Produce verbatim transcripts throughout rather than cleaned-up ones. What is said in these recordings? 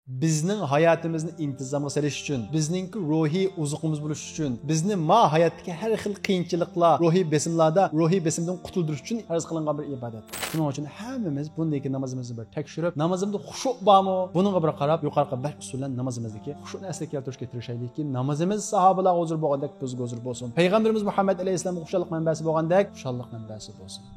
بىزنىڭ ھاياتىمىزنى ئىنتىزامغا سېلىش ئۈچۈن، بىزنىڭكى روھىي ئوزۇقىمىز بولۇش ئۈچۈن، بىزنى ما ھاياتتىكى ھەر خىل قىيىنچىلىقلار، روھىي بېسىملاردا، روھىي بېسىمدىن قۇتۇلدۇرۇش ئۈچۈن پەرز قىلىنغان بىر ئىبادەت. شۇنىڭ ئۈچۈن ھەممىمىز بۇندىن كېيىن نامىزىمىزنى بىر تەكشۈرۈپ، نامىزىمدا خۇشۇ بارمۇ؟ بۇنىڭغا بىر قاراپ، يۇقىرىقى بەش ئۇسۇل بىلەن نامىزىمىزدىكى خۇشۇنى ئەسلىگە كەلتۈرۈشكە تىرىشايلىكى، نامىزىمىز ساھابىلارغا ھۇزۇر بولغاندەك بىزگە ھۇزۇر بولسۇن. پەيغەمبىرىمىز مۇھەممەد ئەلەيھىسسالامغا خۇشاللىق مەنبەسى بولغاندەك خۇشاللىق مەنبەسى بولسۇن.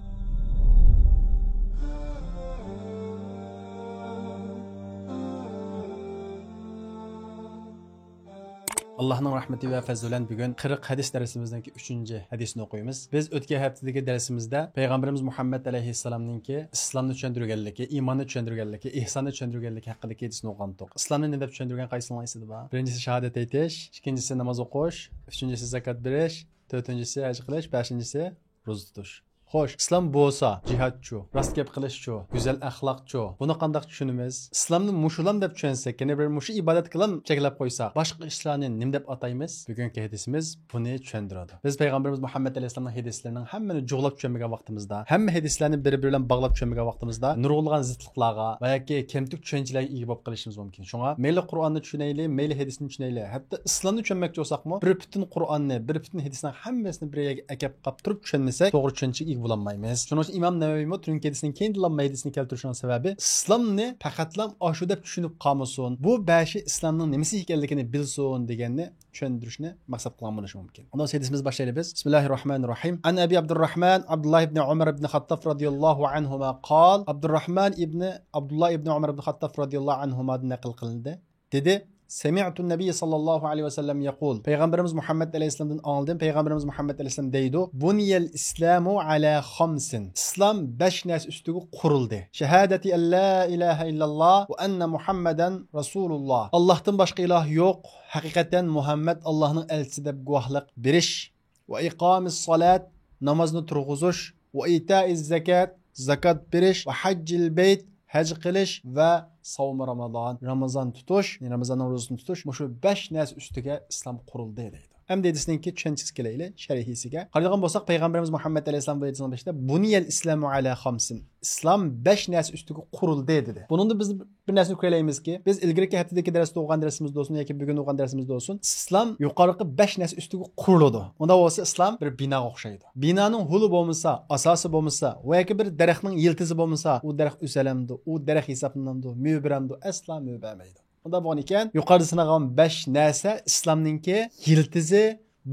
ئاللاھنىڭ رەھمىتى ۋە پەزلى بىلەن بۈگۈن قىرىق ھەدىس دەرسىمىزنىڭكى ئۈچىنچى ھەدىسىنى ئوقۇيمىز. بىز ئۆتكەن ھەپتىدىكى دەرسىمىزدە پەيغەمبىرىمىز مۇھەممەد ئەلەيھىسسالامنىڭكى ئىسلامنى چۈشەندۈرگەنلىكى، ئىماننى چۈشەندۈرگەنلىكى، ئېھساننى چۈشەندۈرگەنلىكى ھەققىدىكى ھەدىسىنى ئوقۇغانتۇق. ئىسلامنى نېمە دەپ چۈشەندۈرگەن قايسىلىرىڭلار ئېسىدە بار؟ بىرىنچىسى شاھادەت ئېيتىش، ئىككىنچىسى ناماز ئوقۇش، ئۈچىنچىسى زاكات بېرىش، تۆتىنچىسى ھەج قىلىش، بەشىنچىسى روزا تۇتۇش. خوش، ئىسلام بولسا جىھادچۇ، راست گەپ قىلىشچۇ، گۈزەل ئەخلاقچۇ؟ بۇنى قانداق چۈشىنىمىز؟ ئىسلامنى مۇشۇلام دەپ چۈشەنسەك، يەنە بىر مۇشۇ ئىبادەتكىلام چەكلەپ قويساق، باشقا ئىشلارنى نېمە دەپ ئاتايمىز؟ بۈگۈنكى ھەدىسىمىز بۇنى چۈشەندۈرىدۇ. بىز پەيغەمبىرىمىز مۇھەممەد ئەلەيھىسسالامنىڭ ھەدىسلىرىنىڭ ھەممىنى جۇغلاپ چۈشەنمىگەن ۋاقتىمىزدا، ھەممە ھەدىسلەرنى بىر-بىرى بىلەن باغلاپ چۈشەنمىگەن ۋاقتىمىزدا، نۇرغۇنلىغان زىتلىقلارغا ۋە ياكى كەمتۈك چۈشەنچىلەرگە ئىگە بولۇپ قېلىشىمىز مۇمكىن. شۇڭا مەيلى قۇرئاننى چۈشىنەيلى، مەيلى ھەدىسنى چۈشىنەيلى، ھەتتا ئىسلامنى چۈشەنمەكچى بولساقمۇ، بىر پۈتۈن قۇرئاننى، بىر پۈتۈن ھەدىسنىڭ ھەممىسىنى بىر يەرگە ئەكەپ قاپتۇرۇپ چۈشەنمىسەك، توغرا چۈشەنچىگە ئىگە بولالمايمىز. شۇنىڭ ئۈچۈن ئىمام نەۋەۋىيمۇ تۈنكى ھەدىسنىڭ كېيىندىلا ھەدىسنى كەلتۈرۈشىنىڭ سەۋەبى، ئىسلامنى پەقەتلا ئاشۇ دەپ چۈشىنىپ قالمىسۇن، بۇ بەشى ئىسلامنىڭ نېمىسى ئىكەنلىكىنى بىلسۇن دېگەننى چۈشەندۈرۈشنى مەقسەت قىلغان بولۇشى مۇمكىن. ئۇنداق بولسا ھەدىسىمىزنى باشلايلى بىز. بىسمىللاھىررەھمانىررەھىم. عن أبي عبد الرحمن عبد الله بن عمر بن الخطاب رضي الله عنهما قال، ئابدۇرراھمان ئىبنى ئابدۇللا ئىبنى ئۇمەر ئىبنى خاتتاب رازىياللاھۇ ئەنھۇمادىن نەقىل قىلىندى. دېدى، سمعت النبي صلى الله عليه وسلم يقول، پەيغەمبىرىمىز مۇھەممەد ئەلەيھىسسالامدىن ئاڭلىدىم، پەيغەمبىرىمىز مۇھەممەد ئەلەيھىسسالام دەيدۇ، بني الإسلام على خمس، ئىسلام بەش نەرسە ئۈستىگە قۇرۇلدى. شهادة أن لا إله إلا الله وأن محمدا رسول الله، ئاللاھتىن باشقا ئىلاھ يوق، ھەقىقەتەن مۇھەممەد ئاللاھنىڭ ئەلچىسى دەپ گۇۋاھلىق بېرىش، وإقام الصلاة، نامازنى تۇرغۇزۇش، وإيتاء الزكاة، زاكات بېرىش، وحج البيت، ھەج قىلىش ۋە صوم رمضان، رامىزان تۇتۇش، يەنى رامىزاننىڭ روزىسىنى تۇتۇش، مۇشۇ بەش نەرسە ئۈستىگە ئىسلام قۇرۇلدى دەيدۇ. ئەمدى ھەدىسنىڭكى چۈشەنچىسىگە كېلەيلى، شەرھىسىگە. قارايدىغان بولساق، پەيغەمبىرىمىز مۇھەممەد ئەلەيھىسسالام بۇ ھەدىسنىڭ بېشىدا، بني الإسلام على خمس، ئىسلام بەش نەرسە ئۈستىگە قۇرۇلدى دېدى. بۇنىڭدا بىز بىر نەرسىنى كۆرەلەيمىزكى، بىز ئىلگىرىكى ھەپتىدىكى دەرستە ئوقۇغان دەرسىمىزدە بولسۇن ياكى بۈگۈن ئوقۇغان دەرسىمىزدە بولسۇن، ئىسلام يۇقىرىقى بەش نەرسە ئۈستىگە قۇرۇلىدۇ. ئۇنداق بولسا ئىسلام بىر بىناغا ئوخشايدۇ. بىنانىڭ ھولى بولمىسا، ئاساسى بولمىسا ۋە ياكى بىر دەرەخنىڭ يىلتىزى بولمىسا، ئۇ دەرەخ ئۆسەلەمدۇ، ئۇ دەرەخ ھېسابلىنامدۇ، مېۋە بېرەمدۇ؟ ئەسلا مېۋە بەرمەيدۇ. ئۇنداق بولغان ئىكەن، يۇقىرىدا سانىغان بەش نەرسە ئىسلامنىڭكى يىلتىزى،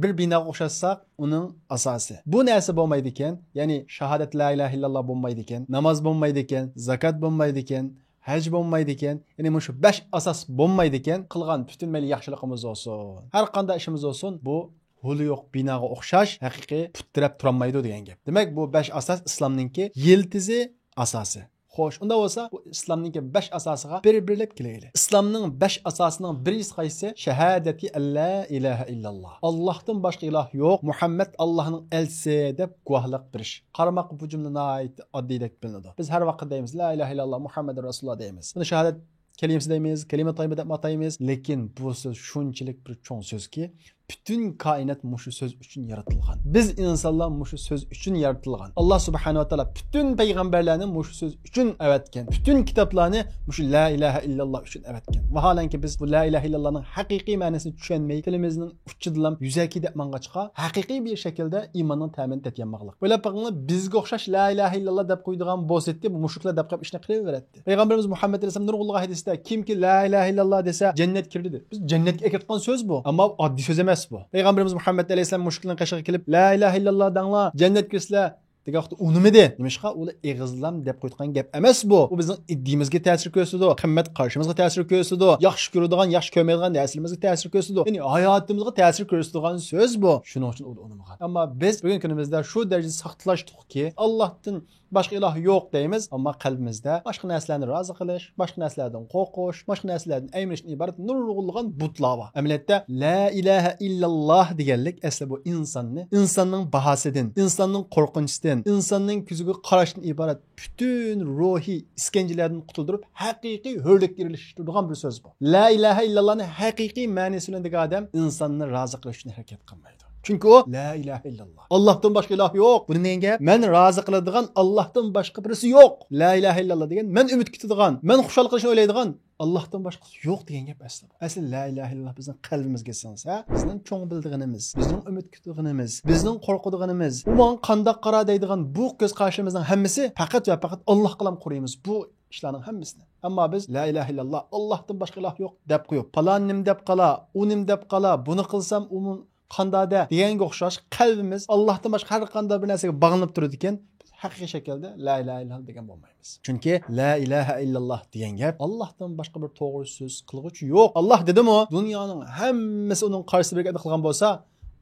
بىر بىناغا ئوخشاتساق، ئۇنىڭ ئاساسى. بۇ نەرسە بولمايدىكەن، يەنى شاھادەت لا ئىلاھە ئىللاللا بولمايدىكەن، ناماز بولمايدىكەن، زاكات بولمايدىكەن، ھەج بولمايدىكەن، يەنى مۇشۇ بەش ئاساس بولمايدىكەن، قىلغان پۈتۈن مەيلى ياخشىلىقىمىز بولسۇن، ھەر قانداق ئىشىمىز بولسۇن، بۇ ھولى يوق بىناغا ئوخشاش ھەقىقىي پۇت تىرەپ تۇرالمايدۇ دېگەن گەپ. دېمەك، بۇ بەش ئاساس ئىسلامنىڭكى يىلتىزى، ئاساسى. خوش، ئۇنداق بولسا، بۇ ئىسلامنىڭكى بەش ئاساسىغا بىر-بىرلەپ كېلەيلى. ئىسلامنىڭ بەش ئاساسىنىڭ بىرىنچىسى قايسى؟ شاھادەتى ئەللا ئىلاھە ئىللاللا. ئاللاھتىن باشقا ئىلاھ يوق، مۇھەممەد ئاللاھنىڭ ئەلچىسى دەپ گۇۋاھلىق بېرىش. قارىماققا بۇ جۈملە ناھايىتى ئاددىيدەك بىلىنىدۇ. بىز ھەر ۋاقىت دەيمىز، لا ئىلاھە ئىللاللا مۇھەممەدۇر رەسۇلۇللا دەيمىز. بۇنى شاھادەت كەلىمىسى دەيمىز، كەلىمە تايبا دەپ ئاتايمىز. لېكىن بۇ سۆز شۇنچىلىك بىر چوڭ سۆزكى، پۈتۈن كائىنات مۇشۇ سۆز ئۈچۈن يارىتىلغان. بىز ئىنسانلار مۇشۇ سۆز ئۈچۈن يارىتىلغان. ئاللا سۇبھانەھۇ ۋە تائالا پۈتۈن پەيغەمبەرلەرنى مۇشۇ سۆز ئۈچۈن ئەۋەتكەن. پۈتۈن كىتابلارنى مۇشۇ لا ئىلاھە ئىللاللا ئۈچۈن ئەۋەتكەن. ۋاھالەنكى، بىز بۇ لا ئىلاھە ئىللاللانىڭ ھەقىقىي مەنىسىنى چۈشەنمەي، تىلىمىزنىڭ ئۇچىدىلا يۈزەكى دەپ ماڭغاچقا، ھەقىقىي بىر شەكىلدە ئىماننىڭ تەمىنى تېتىيالمىغانلىق. ئويلاپ بېقىڭلار، بىزگە ئوخشاش لا ئىلاھە ئىللاللا دەپ قويىدىغان بولسا، بۇ مۇشرىكلار دەپ قويۇپ ئىشنى قىلىۋېرەتتى. پەيغەمبىرىمىز مۇھەممەد ئەلەيھىسسالام نۇرغۇنلىغان ھەدىستە، كىمكى لا ئىلاھە ئىللاللا دېسە، جەننەتكە كىرىدۇ دېدى. بىز جەننەتكە ئەكىرىدىغان سۆز بۇ. ئەمما ئاددىي سۆز ئەمەس بۇ. پەيغەمبىرىمىز مۇھەممەد ئەلەيھىسسالام مۇشرىكلارنىڭ قېشىغا كېلىپ، لا ئىلاھە ئىللاللا دەڭلار، جەننەتكە كىرىسىلەر دېگەن ۋاقىتتا ئۇنىمىدى. نېمىشقا؟ ئۇلار ئېغىزلام دەپ قويۇدىغان گەپ ئەمەس بۇ. ئۇ بىزنىڭ ئىدىيىمىزگە تەسىر كۆرسىتىدۇ، قىممەت قارىشىمىزغا تەسىر كۆرسىتىدۇ، ياخشى كۆرىدىغان، ياخشى كۆرمەيدىغان نەرسىلىرىمىزگە تەسىر كۆرسىتىدۇ. يەنى ھاياتىمىزغا تەسىر كۆرسىتىدىغان سۆز بۇ. شۇنىڭ ئۈچۈن ئۇلار ئۇنىمىغان. ئەمما بىز بۈگۈنكى كۈنىمىزدە شۇ دەرىجىدە ساختىلاشتۇقكى، ئاللاھتىن باشقا ئىلاھ يوق دەيمىز، ئەمما قەلبىمىزدە باشقا نەرسىلەرنى رازى قىلىش، باشقا نەرسىلەردىن قورقۇش، باشقا نەرسىلەردىن ئەيمىنىشتىن ئىبارەت نۇرغۇنلىغان بۇتلار بار. ئەمەلىيەتتە، لا ئىلاھە ئىللاللا دېگەنلىك ئەسلى بۇ ئىنساننى، ئىنساننىڭ باھاسىدىن، ئىنساننىڭ قورقۇنچىسىدىن، ئىنساننىڭ كۆزىگە قاراشتىن ئىبارەت پۈتۈن روھىي ئىسكەنجىلەردىن قۇتۇلدۇرۇپ، ھەقىقىي ھۆرلۈككە ئېرىشتۈرىدىغان بىر سۆز بۇ. لا ئىلاھە ئىللاللانى ھەقىقىي مەنىسى بىلەن دېگەن ئادەم ئىنساننى رازى قىلىش ئۈچۈن ھەرىكەت قىلمايدۇ. چۈنكى ئۇ لا ئىلاھە ئىللاللا. ئاللاھتىن باشقا ئىلاھ يوق. بۇ نېمە گەپ؟ مەن رازى قىلىدىغان ئاللاھتىن باشقا بىرسى يوق. لا ئىلاھە ئىللاللا دېگەن، مەن ئۈمىد كۈتىدىغان، مەن خۇشال قىلىشنى ئويلايدىغان ئاللاھتىن باشقىسى يوق دېگەن گەپ ئەسلى. ئەسلى لا ئىلاھە ئىللاللاھ بىزنىڭ قەلبىمىزگە سىڭسە، بىزنىڭ چوڭ بىلىدىغىنىمىز، بىزنىڭ ئۈمىد كۈتىدىغىنىمىز، بىزنىڭ قورقىدىغىنىمىز، ئۇ ماڭا قانداق قارا دەيدىغان بۇ كۆز قارىشىمىزنىڭ ھەممىسى پەقەت ۋە پەقەت ئاللاھقىلا قۇرىمىز بۇ ئىشلارنىڭ ھەممىسىنى. ئەمما بىز لا ئىلاھە ئىللاللاھ، ئاللاھتىن باشقا ئىلاھ يوق دەپ قويۇپ، پالان نېمە دەپ قالا، ئۇ نېمە دەپ قالا، بۇنى قىلسام ئۇمۇ قانداق دە دېگەنگە ئوخشاش، قەلبىمىز ئاللاھتىن باشقا ھەر قانداق بىر نەرسىگە باغلىنىپ تۇرىدىكەن، بىز ھەقىقىي شەكىلدە لا ئىلاھە ئىللاللاھ دېگەن بولمايمىز. چۈنكى لا ئىلاھە ئىللاللاھ دېگەن گەپ ئاللاھتىن باشقا بىر توغرا سۆز قىلغۇچى يوق. ئاللاھ دېدىمۇ، دۇنيانىڭ ھەممىسى ئۇنىڭ قارشىسىدا بىر گەپنى قىلغان بولسا،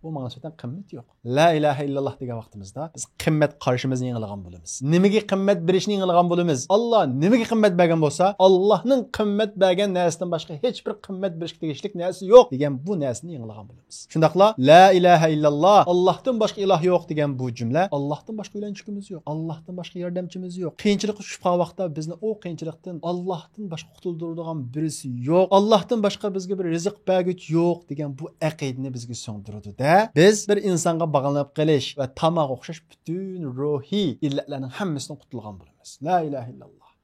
بۇ ماڭا نىسبەتەن قىممىتى يوق. لا ئىلاھە ئىللاللاھ دېگەن ۋاقتىمىزدا بىز قىممەت قارىشىمىزنى ئېڭىلىغان بولىمىز. نېمىگە قىممەت بېرىشنى ئېڭىلىغان بولىمىز. ئاللاھ نېمىگە قىممەت بەرگەن بولسا، ئاللاھنىڭ قىممەت بەرگەن نەرسىدىن باشقا ھېچ بىر قىممەت بېرىشكە تېگىشلىك نەرسە يوق دېگەن بۇ نەرسىنى ئېڭىلىغان بولىمىز. شۇنداقلا لا ئىلاھە ئىللاللاھ، ئاللاھتىن باشقا ئىلاھ يوق دېگەن بۇ جۈملە، ئاللاھتىن باشقا يۆلەنچۈكىمىز يوق، ئاللاھتىن باشقا ياردەمچىمىز يوق. قىيىنچىلىققا چۈشۈپ قالغان ۋاقىتتا بىزنى ئۇ قىيىنچىلىقتىن ئاللاھتىن باشقا قۇتۇلدۇرىدىغان بىرسى يوق، ئاللاھتىن باشقا بىزگە بىر رىزىق بەرگۈچى يوق دېگەن بۇ ئەقىدىنى بىزگە سىڭدۈرىدۇ-دە، بىز بىر ئىنسانغا باغلىنىپ قېلىش ۋە تاماغا ئوخشاش پۈتۈن روھىي ئىللەتلەرنىڭ ھەممىسىدىن قۇتۇلغان بولىمىز. لا ئىلاھە ئىللاللاھ.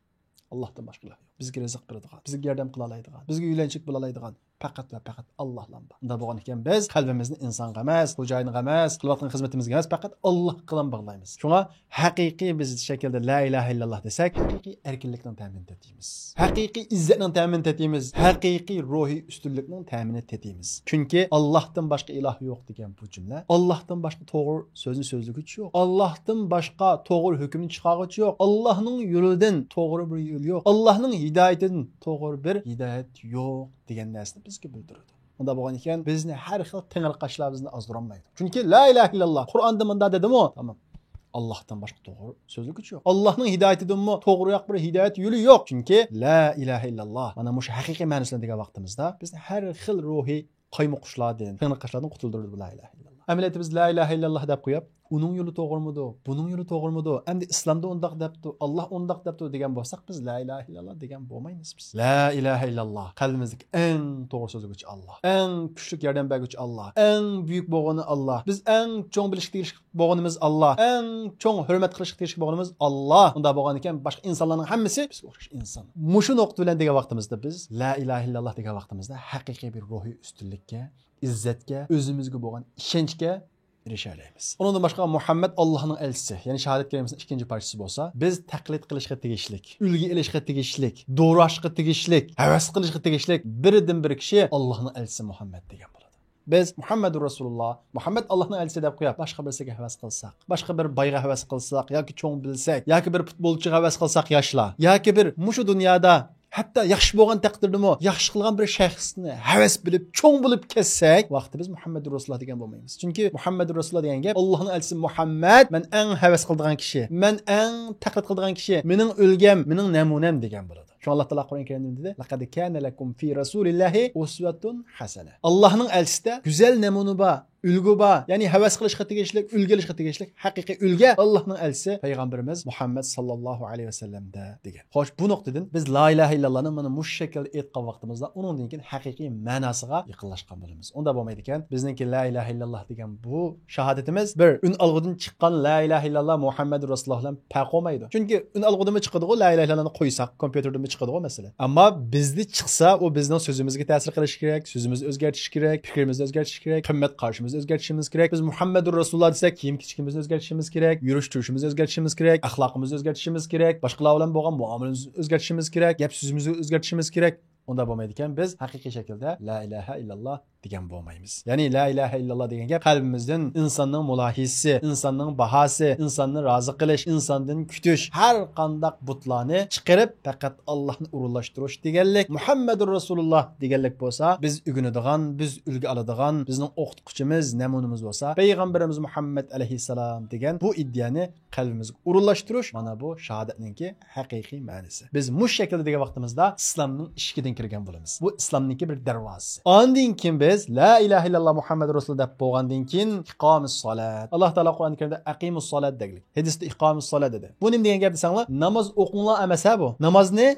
ئاللاھتىن باشقا ئىلاھ يوق. بىزگە رىزىق بېرىدىغان، بىزگە ياردەم قىلالايدىغان، بىزگە يۆلەنچۈك بولالايدىغان پەقەت ۋە پەقەت ئاللاھلا بار. ئۇنداق بولغان ئىكەن، بىز قەلبىمىزنى ئىنسانغا ئەمەس، خوجايىنغا ئەمەس، قىلىۋاتقان خىزمىتىمىزگە ئەمەس، پەقەت ئاللاھقىلا باغلايمىز. شۇڭا ھەقىقىي بىز شەكىلدە لا ئىلاھە ئىللاللاھ دېسەك، ھەقىقىي ئەركىنلىكنىڭ تەمىنى تېتىيمىز. ھەقىقىي ئىززەتنىڭ تەمىنى تېتىيمىز. ھەقىقىي روھىي ئۈستۈنلۈكنىڭ تەمىنى تېتىيمىز. چۈنكى ئاللاھتىن باشقا ئىلاھ يوق دېگەن بۇ جۈملە، ئاللاھتىن باشقا توغرا سۆزنى سۆزلىگۈچى يوق. ئاللاھتىن باشقا توغرا ھۆكۈمنى چىقارغۇچى يوق. ئاللاھنىڭ يولىدىن توغرا بىر يول يوق. ئاللاھنىڭ ھىدايىتىدىن توغرا بىر ھىدايەت يوق دېگەن نەرسىنى بىزگە بىلدۈرىدۇ. ئۇنداق بولغان ئىكەن، بىزنى ھەر خىل تېڭىرقاشلار بىزنى ئازدۇرالمايدۇ. چۈنكى لا ئىلاھە ئىللاللاھ قۇرئاندا مۇنداق دېدىمۇ؟ تامام. ئاللاھتىن باشقا توغرا سۆزلىگۈچى يوق. ئاللاھنىڭ ھىدايىتىدىنمۇ توغرا ياق بىر ھىدايەت يولى يوق. چۈنكى لا ئىلاھە ئىللاللاھ، مانا مۇشۇ ھەقىقىي مەنىسىنى دېگەن ۋاقتىمىزدا، بىزنى ھەر خىل روھىي قايمۇقۇشلاردىن، تېڭىرقاشلاردىن قۇتۇلدۇرىدۇ بۇ لا ئىلاھە ئىللاللاھ. ئەمەلىيەتتە بىز لا ئىلاھە ئىللاللاھ دەپ قويۇپ، ئۇنىڭ يولى توغرىمىدۇ، بۇنىڭ يولى توغرىمىدۇ، ئەمدى ئىسلامدا ئۇنداق دەپتۇ، ئاللاھ ئۇنداق دەپتۇ دېگەن بولساق، بىز لا ئىلاھە ئىللاللاھ دېگەن بولمايمىز بىز. لا ئىلاھە ئىللاللاھ قەلبىمىزدىكى ئەڭ توغرا سۆزلىگۈچى ئاللاھ، ئەڭ كۈچلۈك ياردەم بەرگۈچى ئاللاھ، ئەڭ بۈيۈك بولغىنى ئاللاھ. بىز ئەڭ چوڭ بىلىشكە تېگىشلىك بولغىنىمىز ئاللاھ، ئەڭ چوڭ ھۆرمەت قىلىشقا تېگىشلىك بولغىنىمىز ئاللاھ. ئۇنداق بولغان ئىكەن، باشقا ئىنسانلارنىڭ ھەممىسى بىزگە ئوخشاش ئىنسان. مۇشۇ نۇقتا بىلەن دېگەن ۋاقتىمىزدا بىز لا ئىلاھە ئىللاللاھ دېگەن ۋاقتىمىزدا ھەقىقىي بىر روھىي ئۈستۈنلۈككە، ئىززەتكە، ئۆزىمىزگە بولغان ئىشەنچكە ئېرىشەلەيمىز. ئۇنىڭدىن باشقا مۇھەممەد ئاللاھنىڭ ئەلچىسى، يەنى شاھادەت كەلىمىسىنىڭ ئىككىنچى پارچىسى بولسا، بىز تەقلىد قىلىشقا تېگىشلىك، ئۈلگە ئېلىشقا تېگىشلىك، دوراشقا تېگىشلىك، ھەۋەس قىلىشقا تېگىشلىك بىردىنبىر كىشى ئاللاھنىڭ ئەلچىسى مۇھەممەد دېگەن بولىدۇ. بىز مۇھەممەدۇر رەسۇلۇللاھ، مۇھەممەد ئاللاھنىڭ ئەلچىسى دەپ قويۇپ، باشقا بىرسىگە ھەۋەس قىلساق، باشقا بىر بايغا ھەۋەس قىلساق ياكى چوڭ بىلسەك ياكى بىر پۇتبولچىغا ھەۋەس قىلساق ياشلار، ياكى بىر مۇشۇ دۇنيادا ھەتتا ياخشى بولغان تەقدىردىمۇ ياخشى قىلغان بىر شەخسنى ھەۋەس بىلىپ، چوڭ بولۇپ كەتسەك، ۋاقتىدا بىز مۇھەممەدۇر رەسۇلۇللاھ دېگەن بولمايمىز. چۈنكى مۇھەممەدۇر رەسۇلۇللاھ دېگەن گەپ ئاللاھنىڭ ئەلچىسى مۇھەممەد، مەن ئەڭ ھەۋەس قىلىدىغان كىشى، مەن ئەڭ تەقلىد قىلىدىغان كىشى، مېنىڭ ئۈلگەم، مېنىڭ نەمۇنەم دېگەن بولىدۇ. شۇڭا ئاللاھ تائالا قۇرئان كەرىمدە نېمە دېدى؟ لەقەد كانە لەكۇم فى رەسۇلىللاھى ئۇسۋەتۇن ھەسەنە. ئاللاھنىڭ ئەلچىسىدە گۈزەل نەمۇنە بار، ئۈلگە بار. يەنى ھەۋەس قىلىشقا تېگىشلىك، ئۈلگە ئېلىشقا تېگىشلىك ھەقىقىي ئۈلگە ئاللاھنىڭ ئەلچىسى پەيغەمبىرىمىز مۇھەممەد ساللاللاھۇ ئەلەيھى ۋەسەللەمدە دېگەن. خوش، بۇ نۇقتىدىن بىز لا ئىلاھە ئىللاللاھنى مانا مۇشۇ شەكىلدە ئېيتقان ۋاقتىمىزدا ئۇنىڭدىن كېيىن ھەقىقىي مەناسىغا يېقىنلاشقان بولىمىز. ئۇنداق بولمايدىكەن، بىزنىڭكى لا ئىلاھە ئىللاللاھ دېگەن بۇ شاھادىتىمىز بىر ئۈن ئالغۇدىن چىققان لا ئىلاھە ئىللاللاھ مۇھەممەدۇر رەسۇلۇللاھ بىلەن پەرق بولمايدۇ. چۈنكى ئۈن ئالغۇدىنمۇ چىقىدىغۇ، لا ئىلاھە ئىللاللاھنى قويساق، كومپيۇتېردىنمۇ چىقىدىغۇ مەسىلەن. ئەمما بىزدە چىقسا، ئۇ بىزنىڭ سۆزىمىزگە تەسىر قىلىشى كېرەك، سۆزىمىزنى ئۆزگەرتىشى كېرەك، پىكرىمىزنى ئۆزگەرتىشى كېرەك، قىممەت قارىشىمىزنى ئۆزگەرتىشىمىز كېرەك. بىز مۇھەممەدۇر رەسۇلۇللاھ دېسەك، كىيىم كېچىكىمىزنى ئۆزگەرتىشىمىز كېرەك، يۈرۈش تۇرۇشىمىزنى ئۆزگەرتىشىمىز كېرەك، ئەخلاقىمىزنى ئۆزگەرتىشىمىز كېرەك، باشقىلار بىلەن بولغان مۇئامىلىمىزنى ئۆزگەرتىشىمىز كېرەك، گەپ سۆزىمىزنى ئۆزگەرتىشىمىز كېرەك. ئۇنداق بولمايدىكەن، بىز ھەقىقىي شەكىلدە لا ئىلاھە ئىللاللاھ دېگەن بولمايمىز. يەنى لا ئىلاھە ئىللاللاھ دېگەن گەپ قەلبىمىزدىن ئىنساننىڭ مۇلاھىزىسى، ئىنساننىڭ باھاسى، ئىنساننى رازى قىلىش، ئىنساندىن كۈتۈش، ھەر قانداق بۇتلارنى چىقىرىپ، پەقەت ئاللاھنى ئورۇنلاشتۇرۇش دېگەنلىك، مۇھەممەدۇر رەسۇلۇللاھ دېگەنلىك بولسا، بىز ئۆگىنىدىغان، بىز ئۈلگە ئالىدىغان، بىزنىڭ ئوقۇتقۇچىمىز، نەمۇنىمىز بولسا، پەيغەمبىرىمىز مۇھەممەد ئەلەيھىسسالام دېگەن بۇ ئىدىيەنى قەلبىمىزگە ئورۇنلاشتۇرۇش، مانا بۇ شاھادەتنىڭكى ھەقىقىي مەنىسى. بىز مۇشۇ شەكىلدە دېگەن ۋاقتىمىزدا ئىسلامنىڭ ئىشىكىدىن كىرگەن بولىمىز. بۇ ئىسلامنىڭكى بىر دەرۋازىسى. ئاندىن كېيىن بىز لا ئىلاھە ئىللاللاھ مۇھەممەدۇر رەسۇلۇللاھ دەپ بولغاندىن كېيىن ئىقامۇس سالات. ئاللاھ تائالا قۇرئان كەرىمدە ئەقىمۇس سالات دېگەنلىك. ھەدىستە ئىقامۇس سالات دېدى. بۇ نېمە دېگەن گەپ دېسەڭلار، ناماز ئوقۇڭلار ئەمەس ھە بۇ. نامازنى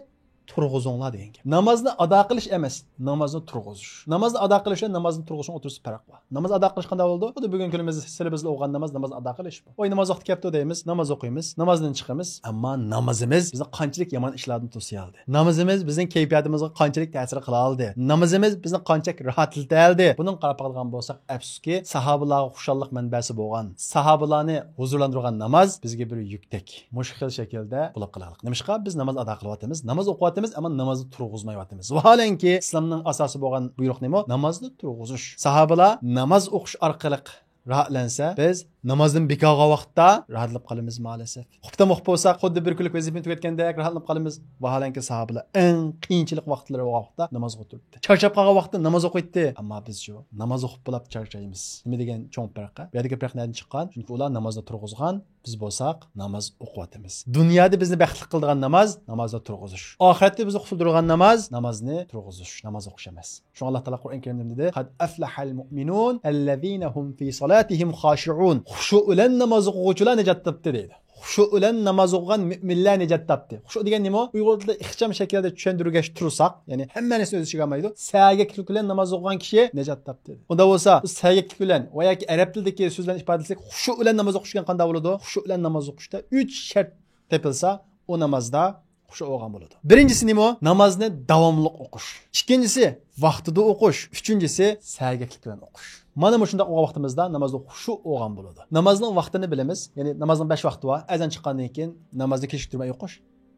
تۇرغۇزۇڭلار دېگەن گەپ. نامازنى ئادا قىلىش ئەمەس، نامازنى تۇرغۇزۇش. نامازنى ئادا قىلىش بىلەن نامازنى تۇرغۇزۇشنىڭ ئوتتۇرىسىدا پەرق بار. ناماز ئادا قىلىش قانداق بولىدۇ؟ خۇددى بۈگۈنكى كۈنىمىزدە سىلىبىزدا ئوقۇغان ناماز، ناماز ئادا قىلىش. ۋاي، ناماز ۋاقتى كەپتۇ دەيمىز، ناماز ئوقۇيمىز، نامازدىن چىقىمىز. ئەمما نامىزىمىز بىزنى قانچىلىك يامان ئىشلاردىن توسىيالدى؟ نامىزىمىز بىزنىڭ كەيپىياتىمىزغا قانچىلىك تەسىر قىلالدى؟ نامىزىمىز بىزنى قانچىلىك راھەتلىتەلدى؟ بۇنىڭغا قاراپ باقىدىغان بولساق، ئەپسۇسكى، ساھابىلارغا خۇشاللىق مەنبەسى بولغان، ساھابىلارنى ھۇزۇرلاندۇرغان ناماز بىزگە بىر يۈكتەك. مۇشۇ خىل شەكىلدە بولۇپ قالايلىق. نېمىشقا؟ بىز ناماز ئادا قىلىۋاتىمىز، ناماز ئوقۇۋاتىمىز، ئەمما نامازنى تۇرغۇزمايۋاتىمىز. ۋاھالەنكى، ئىسلامنىڭ ئاساسى بولغان بۇيرۇق نېمە؟ نامازنى تۇرغۇزۇش. ساھابىلار ناماز ئوقۇش ئارقىلىق راھەتلەنسە، بىز نامازدىن بىكارغا ۋاقىتتا راھەتلىنىپ قالىمىز مائەلەسەف. ئۇخلاپ بولساق، خۇددى بىر كۈنلۈك ۋەزىپىنى تۈگەتكەندەك راھەتلىنىپ قالىمىز. ۋاھالەنكى، ساھابىلار ئەڭ قىيىنچىلىق ۋاقىتلىرى بولغان ۋاقىتتا نامازغا ئولتۇرۇپتۇ. چارچاپ قالغان ۋاقىتتا ناماز ئوقۇيتتى. ئەمما بىزچۇ؟ ناماز ئوقۇپ بولاپ چارچايمىز. نېمە دېگەن چوڭ پەرق؟ بۇ يەردىكى پەرق نەدىن چىققان؟ چۈنكى ئۇلار نامازدا تۇرغۇزغان، بىز بولساق ناماز ئوقۇۋاتىمىز. دۇنيادا بىزنى بەختلىك قىلىدىغان ناماز، نامازدا تۇرغۇزۇش. ئاخىرەتتە بىزنى قۇتۇلدۇرىدىغان ناماز، نامازنى تۇرغۇزۇش، ناماز ئوقۇش ئەمەس. شۇڭا ئاللا تائالا قۇرئان كەرىمدە نېمە دېدى؟ قەد ئەفلەھەل مۇئمىنۇن ئەللەزىنە ھۇم فى سالاتىھىم خاشىئۇن. خۇشۇ بىلەن ناماز ئوقۇغۇچىلار نىجات تاپتى دەيدۇ. خۇشۇ بىلەن ناماز ئوقۇغان مۆمىنلەر نىجات تاپتى. خۇشۇ دېگەن نېمە؟ ئۇيغۇر تىلىدا ئىخچام شەكىلدە چۈشەندۈرگەچ تۇرساق، يەنى ھەممە نەرسىنى ئۆز ئىچىگە ئالمايدۇ. سەگەكلىك بىلەن ناماز ئوقۇغان كىشى نىجات تاپتى. ئۇنداق بولسا، بۇ سەگەكلىك بىلەن ۋە ياكى ئەرەب تىلىدىكى سۆز بىلەن ئىپادىلىسەك، خۇشۇ بىلەن ناماز ئوقۇش دېگەن قانداق بولىدۇ؟ خۇشۇ بىلەن ناماز ئوقۇشتا ئۈچ شەرت تېپىلسا، ئۇ نامازدا خۇشۇ بولغان بولىدۇ. بىرىنچىسى نېمە؟ نامازنى داۋاملىق ئوقۇش. ئىككىنچىسى، ۋاقتىدا ئوقۇش. ئۈچىنچىسى، سەگەكلىك بىلەن ئوقۇش. مانا مۇشۇنداق ئوقۇغان ۋاقتىمىزدا نامازدا خۇشۇ بولغان بولىدۇ. نامازنىڭ ۋاقتىنى بىلىمىز، يەنى نامازنىڭ بەش ۋاقتى بار، ئەزان چىققاندىن كېيىن نامازنى كېچىكتۈرمەي ئوقۇش،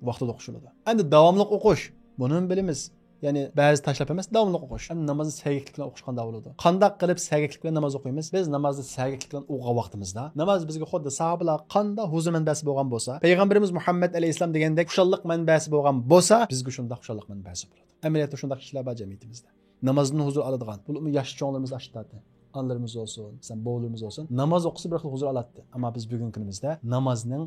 ۋاقتىدا ئوقۇشۇلىدۇ. ئەمدى داۋاملىق ئوقۇش، بۇنىمۇ بىلىمىز. يەنى بەزى تاشلاپ ئەمەس، داۋاملىق ئوقۇش. ئەمدى نامازنى سەگەكلىك بىلەن ئوقۇش قانداق بولىدۇ؟ قانداق قىلىپ سەگەكلىك بىلەن ناماز ئوقۇيمىز؟ بىز نامازنى سەگەكلىك بىلەن ئوقۇغان ۋاقتىمىزدا، ناماز بىزگە خۇددى ساھابىلار قانداق ھۇزۇر مەنبەسى بولغان بولسا، پەيغەمبىرىمىز مۇھەممەد ئەلەيھىسسالام دېگەندەك خۇشاللىق مەنبەسى بولغان بولسا، بىزگە شۇنداق خۇشاللىق مەنبەسى بولىدۇ. ئەمەلىيەتتە شۇنداق كىشىلەر بار جەمئىيىتىمىزدە. نامازدىن ھۇزۇر ئالىدىغان، بولۇپمۇ ياش چوڭلىرىمىز ئاشتاتى. ئانىلىرىمىز بولسۇن، مەسىلەن، بوۋىلىرىمىز بولسۇن، ناماز ئوقۇسا بىر خىل ھۇزۇر ئالاتتى. ئەمما بىز بۈگۈنكى كۈنىمىزدە نامازنىڭ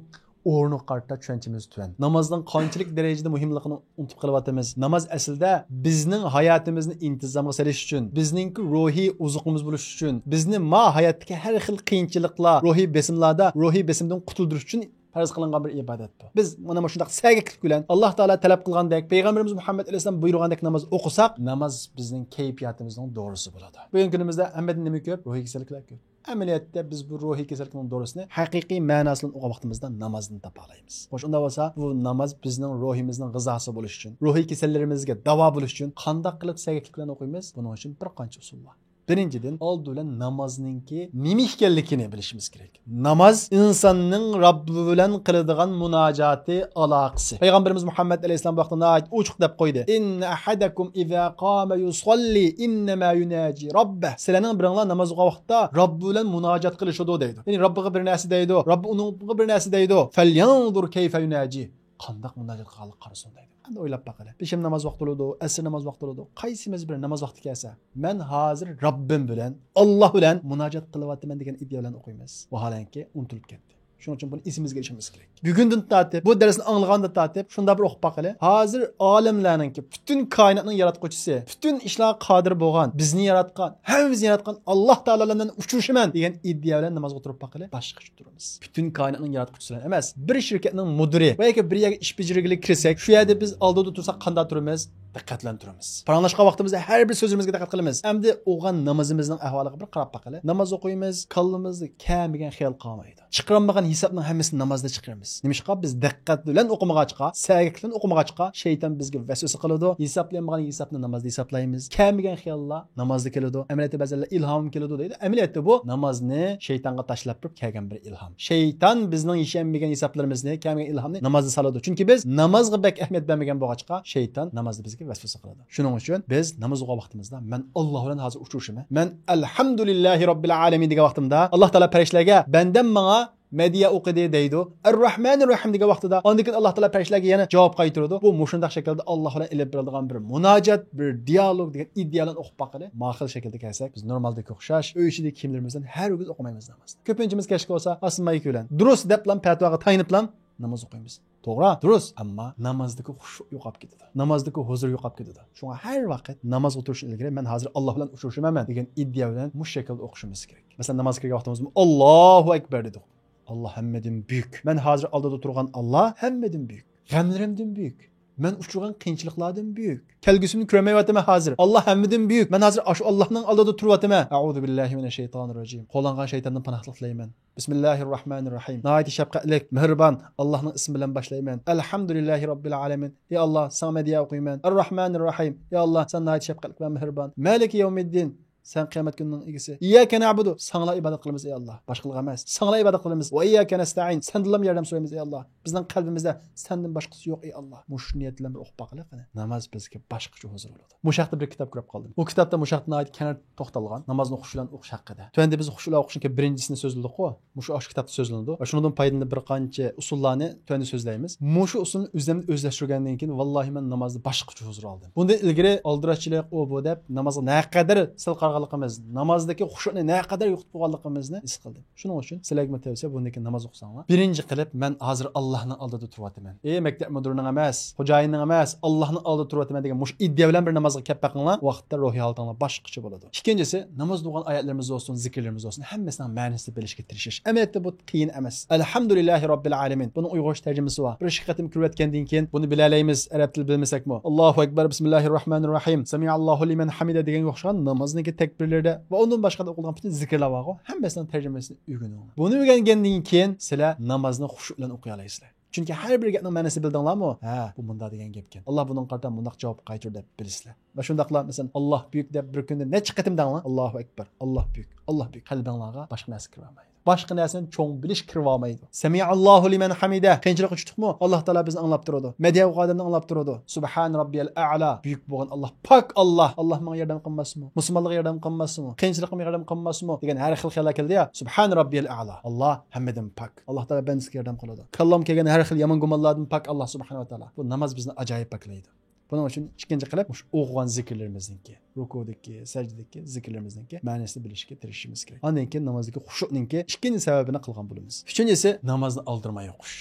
ئورنىغا قارىتا چۈشەنچىمىز تۆۋەن. نامازنىڭ قانچىلىك دەرىجىدە مۇھىملىقىنى ئۇنتۇپ قېلىۋاتىمىز. ناماز ئەسلىدە بىزنىڭ ھاياتىمىزنى ئىنتىزامغا سېلىش ئۈچۈن، بىزنىڭكى روھىي ئوزۇقىمىز بولۇش ئۈچۈن، بىزنى ما ھاياتتىكى ھەر خىل قىيىنچىلىقلار، روھىي بېسىملاردا، روھىي بېسىمدىن قۇتۇلدۇرۇش ئۈچۈن پەرز قىلىنغان بىر ئىبادەت بۇ. بىز مانا مۇشۇنداق سەگەكلىك بىلەن، ئاللا تائالا تەلەپ قىلغاندەك، پەيغەمبىرىمىز مۇھەممەد ئەلەيھىسسالام بۇيرۇغاندەك ناماز ئوقۇساق، ناماز بىزنىڭ كەيپىياتىمىزنىڭ دورىسى بولىدۇ. بۈگۈنكى كۈنىمىزدە ھەممىدىن نېمە كۆپ؟ روھىي كېسەللىكلەر كۆپ. ئەمەلىيەتتە بىز بۇ روھىي كېسەللىكنىڭ دورىسىنى ھەقىقىي مەناسى بىلەن ئوقۇغان ۋاقتىمىزدا نامازدىن تاپالايمىز. خوش، ئۇنداق بولسا، بۇ ناماز بىزنىڭ روھىمىزنىڭ غىزاسى بولۇش ئۈچۈن، روھىي كېسەللىرىمىزگە داۋا بولۇش ئۈچۈن قانداق قىلىپ سەگەكلىك بىلەن ئوقۇيمىز؟ بۇنىڭ ئۈچۈن بىر قانچە ئۇسۇل بار. بىرىنچىدىن، ئالدى بىلەن نامازنىڭكى نېمە ئىكەنلىكىنى بىلىشىمىز كېرەك. ناماز ئىنساننىڭ رەببى بىلەن قىلىدىغان مۇناجاتى، ئالاقىسى. پەيغەمبىرىمىز مۇھەممەد ئەلەيھىسسالام بۇ ھەقتە ناھايىتى ئوچۇق دەپ قويدى. إن أحدكم إذا قام يصلي إنما يناجي ربه. سىلەرنىڭ بىرىڭلار ناماز ئوقۇغان ۋاقىتتا رەببى بىلەن مۇناجات قىلىشىدۇ دەيدۇ. يەنى رەببىغا بىر نەرسە دەيدۇ، رەببى ئۇنىڭغا بىر نەرسە دەيدۇ. فلينظر كيف يناجي. قانداق مۇناجات قىلغانلىقىنى قارىسۇن دەيدۇ. ئەمدى ئويلاپ باقىلى. پېشەم ناماز ۋاقتى بولىدۇ، ئەسىر ناماز ۋاقتى بولىدۇ. قايسىمىز بىر ناماز ۋاقتى كەلسە، مەن ھازىر رەببىم بىلەن، ئاللا بىلەن مۇناجات قىلىۋاتىمەن دېگەن ئىدىيە بىلەن ئوقۇيمىز. ۋاھالەنكى، ئۇنتۇلۇپ كەتتى. شۇنىڭ ئۈچۈن بۇنى ئېسىمىزگە ئېلىشىمىز كېرەك. بۈگۈندىن تارتىپ، بۇ دەرسنى ئاڭلىغاندىن تارتىپ، شۇنداق بىر ئوقۇپ باقىلى. ھازىر ئالەملەرنىڭكى، پۈتۈن كائىناتنىڭ ياراتقۇچىسى، پۈتۈن ئىشلارغا قادىر بولغان، بىزنى ياراتقان، ھەممىمىزنى ياراتقان ئاللا تائالا بىلەن ئۇچرىشىمەن دېگەن ئىدىيە بىلەن نامازغا تۇرۇپ باقىلى. باشقىچە تۇرىمىز. پۈتۈن كائىناتنىڭ ياراتقۇچىسى بىلەن ئەمەس، بىر شىركەتنىڭ مۇدىرى ۋە ياكى بىر يەرگە ئىش بېجىرگىلى كىرسەك، شۇ يەردە بىز ئالدىدا تۇرساق قانداق تۇرىمىز؟ دىققەت بىلەن تۇرىمىز. پاراڭلاشقان ۋاقتىمىزدا ھەر بىر سۆزىمىزگە دىققەت قىلىمىز. ئەمدى ئوقۇغان نامىزىمىزنىڭ ئەھۋالىغا بىر قاراپ باقىلى. ناماز ئوقۇيمىز، كاللىمىزدا كەلمىگەن خىيال قالمايدۇ. چىقىرالمىغان ھېسابنىڭ ھەممىسىنى نامازدا چىقىرىمىز. نېمىشقا؟ بىز دىققەت بىلەن ئوقۇمىغاچقا، سەگەكلىك بىلەن ئوقۇمىغاچقا، شەيتان بىزگە ۋەسۋەسە قىلىدۇ. ھېسابلىيالمىغان ھېسابنى نامازدا ھېسابلايمىز. كەلمىگەن خىياللار نامازدا كېلىدۇ. ئەمەلىيەتتە بەزىلەر ئىلھامىم كېلىدۇ دەيدۇ. ئەمەلىيەتتە بۇ نامازنى شەيتانغا تاشلاپ بېرىپ كەلگەن بىر ئىلھام. شەيتان بىزنىڭ يېشەنمىگەن ھېسابلىرىمىزنى، كەلمىگەن ئىلھامنى نامازدا سالىدۇ. چۈنكى بىز نامازغا بەك ئەھمىيەت بەرمىگەن بولغاچقا، شەيتان نامازدا بىزگە ۋەسۋەسە قىلىدۇ. شۇنىڭ ئۈچۈن بىز ناماز ئوقۇغان ۋاقتىمىزدا، مەن ئاللا بىلەن ھازىر ئۇچرىشىمەن. مەن ئەلھەمدۇلىللاھى رەببىل ئالەمىن دېگەن ۋاقتىمدا، ئاللا تائالا پەرىشتىلەرگە، بەندەم ماڭا مەدھىيە ئوقۇدى دەيدۇ. ئەررەھمانىر رەھىم دېگەن ۋاقتىدا، ئاندىن كېيىن ئاللا تائالا پەرىشتىلەرگە يەنە جاۋاب قايتۇرىدۇ. بۇ مۇشۇنداق شەكىلدە ئاللا بىلەن ئېلىپ بېرىلىدىغان بىر مۇناجات، بىر دىيالوگ دېگەن ئىدىيە بىلەن ئوقۇپ باقىلى. ما خىل شەكىلدە كەلسەك، بىز نورمالدىكىگە ئوخشاش ئۆي ئىچىدىكى كىيىملىرىمىز بىلەن ھەرگىز ئوقۇمايمىز نامازنى. كۆپىنچىمىز كەچلىك بولسا ئاسما مايكا بىلەن دۇرۇس دەپلا پەتىۋاغا تايىنىپلا ناماز ئوقۇيمىز. توغرا، دۇرۇس، ئەمما نامازدىكى خۇشۇ يوقاپ كېتىدۇ. نامازدىكى ھۇزۇر يوقاپ كېتىدۇ. شۇڭا ھەر ۋاقىت نامازغا تۇرۇشتىن ئىلگىرى مەن ھازىر ئاللا بىلەن ئۇچرىشىمەن دېگەن ئىدىيە بىلەن مۇشۇ شەكىلدە ئوقۇشىمىز كېرەك. مەسىلەن، نامازغا كىرگەن ۋاقتىمىزدىمۇ ئاللاھۇ ئەكبەر دېدۇق. ئاللا ھەممىدىن بۈيۈك. مەن ھازىر ئالدىدا تۇرغان ئاللا ھەممىدىن بۈيۈك. غەملىرىمدىن بۈيۈك. مەن ئۇچرىغان قىيىنچىلىقلاردىن بۈيۈك. كەلگۈسىمنى كۆرمەيۋاتىمەن ھازىر. ئاللا ھەممىدىن بۈيۈك. مەن ھازىر ئاشۇ ئاللانىڭ ئالدىدا تۇرۇۋاتىمەن. ئەئۇزۇ بىللاھى مىنەششەيتانىر راجىم. قوللانغان شەيتاندىن پاناھلىق تىلەيمەن. بىسمىللاھىررەھمانىررەھىم. ناھايىتى شەپقەتلىك، مېھرىبان ئاللاھنىڭ ئىسمى بىلەن باشلايمەن. ئەلھەمدۇلىللاھى راببىل ئالەمىن. ئى ئاللا، ساڭا مەدھىيە ئوقۇيمەن. ئەررەھمانىررەھىم. ئى ئاللا، سەن ناھايىتى شەپقەتلىك ۋە مېھرىبان. مالىكى يەۋمىددىن. سەن قىيامەت كۈنىنىڭ ئىگىسى. ئىيياكە نەئبۇدۇ. ساڭلا ئىبادەت قىلىمىز، ئەي ئاللا. باشقىلارغا ئەمەس. ساڭلا ئىبادەت قىلىمىز. ۋە ئىيياكە نەستەئىن. سەندىنلا ياردەم سورايمىز، ئەي ئاللا. بىزنىڭ قەلبىمىزدە سەندىن باشقىسى يوق، ئەي ئاللا. مۇشۇ نىيەت بىلەن بىر ئوقۇپ باقىلى قېنى. ناماز بىزگە باشقىچە ھۇزۇر بولىدۇ. مۇشۇ ھەقتە بىر كىتاب كۆرۈپ قالدىم. ئۇ كىتابتا مۇشۇ ھەقتە ناھايىتى كەڭرى توختالغان، نامازنى خۇشۇ بىلەن ئوقۇش ھەققىدە. تۆۋەندە بىز خۇشۇ بىلەن ئوقۇشنىڭكى بىرىنچىسىنى سۆزلىدۇققۇ؟ مۇشۇ، ئاشۇ كىتابتا سۆزلىنىدۇ. شۇنىڭدىن پايدىلىنىپ بىر قانچە ئۇسۇللارنى تۆۋەندە سۆزلەيمىز. مۇشۇ ئۇسۇلنى ئۆزلەمدە ئۆزلەشتۈرگەندىن كېيىن، ۋاللاھى، مەن نامازدا باشقىچە ھۇزۇر ئالدىم. بۇندىن ئىلگىرى ئالدىراشچىلىق، ئۇ، بۇ دەپ نامازغا نەقەدەر سەل قارىغانلىقىمىز، نامازدىكى خۇشۇنى نەقەدەر يوقىتىپ قويغانلىقىمىزنى ھېس قىلدىم. شۇنىڭ ئۈچۈن سىلەرگىمۇ تەۋسىيە، بۇندىن كېيىن ناماز ئوقۇساڭلار، بىرىنچى قىلىپ، مەن ھازىر ئاللاھنىڭ ئالدىدا تۇرۇۋاتىمەن. ئى مەكتەپ مۇدىرىنىڭ ئەمەس، خوجايىننىڭ ئەمەس، ئاللاھنىڭ ئالدىدا تۇرۇۋاتىمەن دېگەن مۇشۇ ئىدىيە بىلەن بىر نامازغا كەپ بېقىڭلار، ۋاقىتتا روھىي ھالىتىڭلار باشقىچە بولىدۇ. ئىككىنچىسى، نامازدا ئوقۇغان ئايەتلىرىمىز بولسۇن، زىكىرلىرىمىز بولسۇن، ھەممىسىنىڭ مەنىسىنى بىلىشكە تىرىشىش. ئەمەلىيەتتە بۇ قىيىن ئەمەس. ئەلھەمدۇلىللاھى راببىل ئالەمىن. بۇنىڭ ئۇيغۇرچە تەرجىمىسى بار. بىر ئىككى قېتىم كۆرۈۋەتكەندىن كېيىن بۇنى بىلەلەيمىز، ئەرەب تىلى بىلمىسەكمۇ. ئاللاھۇ ئەكبەر، بىسمىللاھىررەھمانىررەھىم، سەمىئەللاھۇ لىمەن ھەمىدە دېگەنگە ئوخشىغان نامازنىڭكى تەكبىرلىرىدە ۋە ئۇندىن باشقا ئوقۇلغان پۈتۈن زىكىرلار بارغۇ، ھەممىسىنىڭ تەرجىمىسىنى ئۆگىنىڭلار. بۇنى ئۆگەنگەندىن كېيىن سىلەر نامازنى خۇشۇ بىلەن ئوقۇيالايسىلەر. چۈنكى ھەر بىر گەپنىڭ مەنىسىنى بىلدىڭلارمۇ؟ ھە، بۇ مۇنداق دېگەن گەپكەن. ئاللا بۇنىڭغا قارىتا مۇنداق جاۋاب قايتۇر دەپ بىلىسىلەر. ۋە شۇنداقلا، مەسىلەن، ئاللا بۈيۈك دەپ بىر كۈندە نەچچە قېتىم دەڭلار. ئاللاھۇ ئەكبەر، ئاللا بۈيۈك، ئاللا بۈيۈك. قەلبىڭلارغا باشقا نەرسە كىرىۋالمايدۇ. باشقا نەرسىنى چوڭ بىلىش كىرىۋالمايدۇ. سەمىئەللاھۇ لىمەن ھەمىدە. قىيىنچىلىققا چۈشتۇقمۇ؟ ئاللا تائالا بىزنى ئاڭلاپ تۇرىدۇ. مەدھىيە ئوقۇغان ئادەمنى ئاڭلاپ تۇرىدۇ. سۇبھان رەببىيەل ئەئلا. بۈيۈك بولغان ئاللا، پاك ئاللا. ئاللا ماڭا ياردەم قىلماسمۇ؟ مۇسۇلمانلارغا ياردەم قىلماسمۇ؟ قىيىنچىلىققا ياردەم قىلماسمۇ؟ دېگەن ھەر خىل خىياللار كېلىدۇ يا. سۇبھان رەببىيەل ئەئلا. ئاللا ھەممىدىن پاك. ئاللا تائالا بەندىسىگە ياردەم قىلىدۇ. كاللامغا كەلگەن ھەر خىل يامان گۇمانلاردىن پاك ئاللا سۇبھانەھۇ ۋە تائالا. بۇ ناماز بىزنى ئاجايىپ پاكلايدۇ. بۇنىڭ ئۈچۈن ئىككىنچى قىلىپ، مۇشۇ ئوقۇغان زىكىرلىرىمىزنىڭكى، رۇكۇدىكى، سەجدىدىكى زىكىرلىرىمىزنىڭكى مەنىسىنى بىلىشكە تىرىشىشىمىز كېرەك. ئاندىن كېيىن نامازدىكى خۇشۇنىڭكى ئىككىنچى سەۋەبىنى قىلغان بولىمىز. ئۈچىنچىسى، نامازنى ئالدىرىماي ئوقۇش.